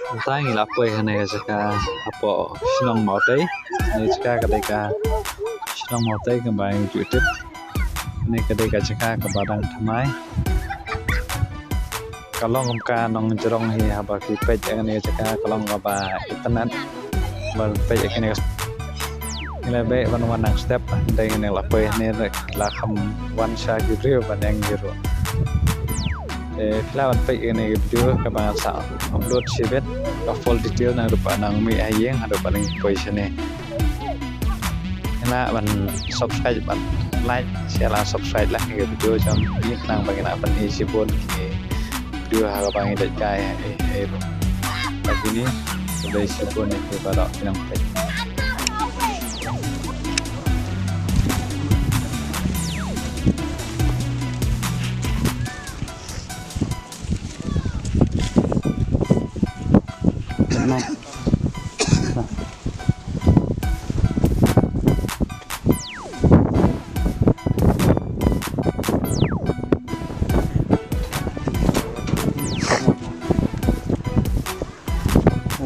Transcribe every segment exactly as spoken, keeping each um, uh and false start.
Mynta ngi la poi ha kane ka jaka hapoh shnong Mawtei. Kane ka jaka ka dei ka shnong Mawtei kaba ngi ju tip. Kane ka dei ka jaka kaba dang thymmai. Ka long kum ka nongjrong hi haba ki peit ïa kane ka jaka, ka long kaba itynnad. Ban peit ïa kane ka, ngi la beh ban wan nang step, hynrei ngi la poi hangne la kham wan sha ki briew ban ïeng hi ruh. Te phi lah ban peit ïa kane ka video kaba ngan sa upload shibit, ka full detail naduh ba nang mih ha ïing haduh ba nang poi shane. Phi lah ban subscribe, ban like, share, la subscribe la ïa ka video jong ngi khnang ba ngin nang pyni shibun ki video ha kaba ngi dei kai ha ei ei ruh. Bad kine, khublei shibun ïa phi baroh ki nongpeit.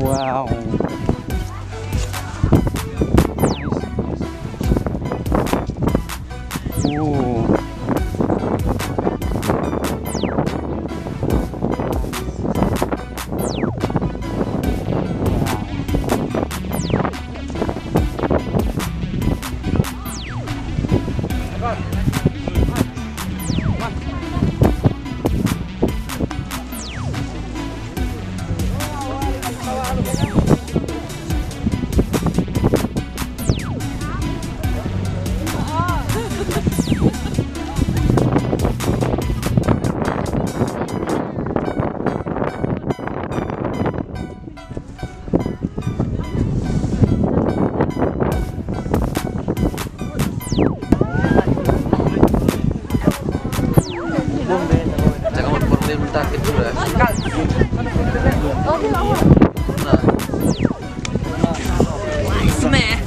Wow. Ooh. Smash.